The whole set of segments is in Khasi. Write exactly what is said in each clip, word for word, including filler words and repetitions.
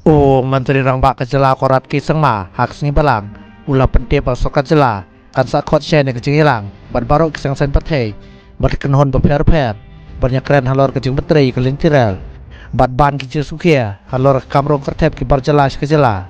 U Myntri Rangbah ka jylla Conrad K Sangma ha ka sngi Balang u la pyntip ba ka sorkar jylla kan sa khot shen ïa ka jingïalang bad baroh ki seng saiñ pyrthei bad ki kynhun bapher bapher ban ïakren halor ka jingpyntrei ïa ka lynti rel bad ban ki jingsngewkhia halor ka kam rung kyrthep ki bar jylla sha ka jylla.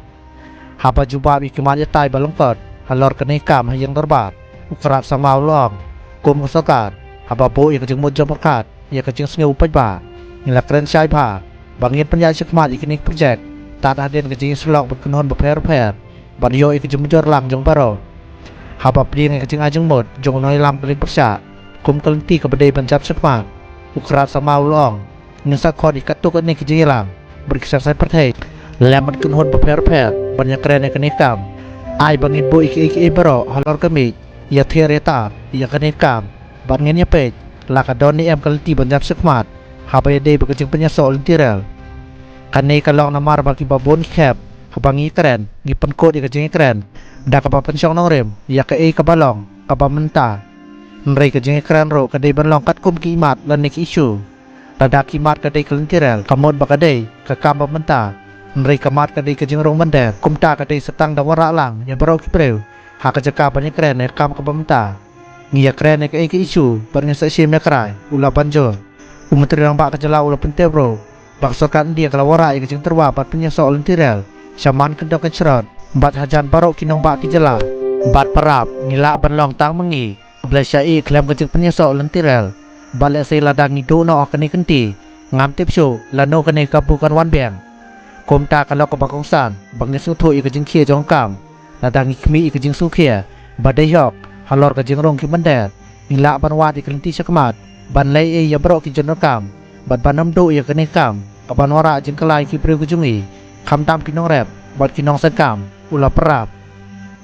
Haba jubab ïa ki mat ïatai ba lyngkot halor kane ka kam ha ïing dorbar, u Conrad Sangma u la ong, kum ka sorkar, haba buh ïa ka jingmut jingpyrkhat ïa ka jingsngew u paidbah, ngi la kren shai bha ba ngin pynïaid shakhmat ïa kine ki projek tad hadien ka jingïasyllok bad ki kynhun bapher bapher ban ïoh ïa ka jingmynjur lang jong baroh. Haba pdiang ïa ka jingai jingmut jong u nongïalam ka liang pyrshah kum ka lynti kaba dei ban jam shakhmat, u Conrad Sangma u la ong, ngin sa khot ïa katto katne ki jingïalang bad ki seng saiñ pyrthei lem bad ki kynhun bapher bapher ban ïakren ïa kane ka kam. Ai ba ngin buh ïa kiei kiei baroh halor ka miej, ïathiar ïatar ïa kane ka kam bad ngin ïapeit la ka don ne em ka lynti ban jam shakhmat haba ïadei bad ka jingpynïasoh lynti rel. Kane ka long namar ba kiba bun ki khep haba ngi kren ngi pynkut ïa ka jingïakren da kaba pynshong nongrim ïa kaei kaba long kaba mynta. Hynrei ka jingïakren ruh ka dei ban long katkum ki mat lane ki issue. Lada ki mat ka dei ka lynti rel, ka mut ba ka dei ka kam ba mynta. Hynrei ka mat ka dei ka jingrung mynder, kumta ka dei sa tang da wanrah lang ïa baroh ki briew ha ka jaka ban ïakren ïa ka kam kaba mynta. Ngi ïakren ïa kaei ka issue bad ngin sa shim ïa ka rai, u la ban jur. U Myntri Rangbah ka jylla u la pyntip ruh ba ka sorkar India ka la wanrah ïa ka jingtyrwa bad pynïasoh lynti rel sha man kyndong kynshrot bad hajan baroh ki nongbah ki jylla. Bad parab ngi lah ban long tang ma ngi kiba la shah ïeh khlem ka jingpynïasoh lynti rel. Bad lehse lada ngi duh noh ha kane ka lynti, ngam tip shuh lano kane ka kabu kan wan biang. Kumta ka long kaba kongsan ba ngin sngewthuh ïa ka jingkhia jong ka kam. Lada ngi khmih ïa ka jingsngewkhia ba dei hok halor ka jingrung ki mynder, ngi lah ban wad ïa ka lynti shakhmat ban leh ei ïa baroh ki jingdonkam bad ban ym duh ïa kane ka kam kaban wanrah jingkylla ïa ki briew ki jong ngi, khamtam ki nongrep bad ki nongseng kam, u la parab.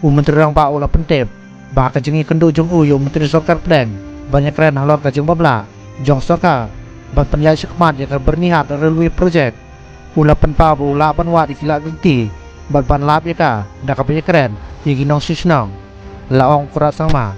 U Myntri Rangbah u la pyntip ba ka jingïakynduh jong u ïa u Myntri Sorkar Pdeng ban ïakren halor ka jingbymlah jong sorkar ban pynïaid shakhmat ïa ka Byrnihat Railway Project, u la pynpaw ba u lah ban wad ïa ki lad lynti bad ban lap ïa ka da kaba ïakren ïa ki nongshong shnong, la ong u Conrad Sangma.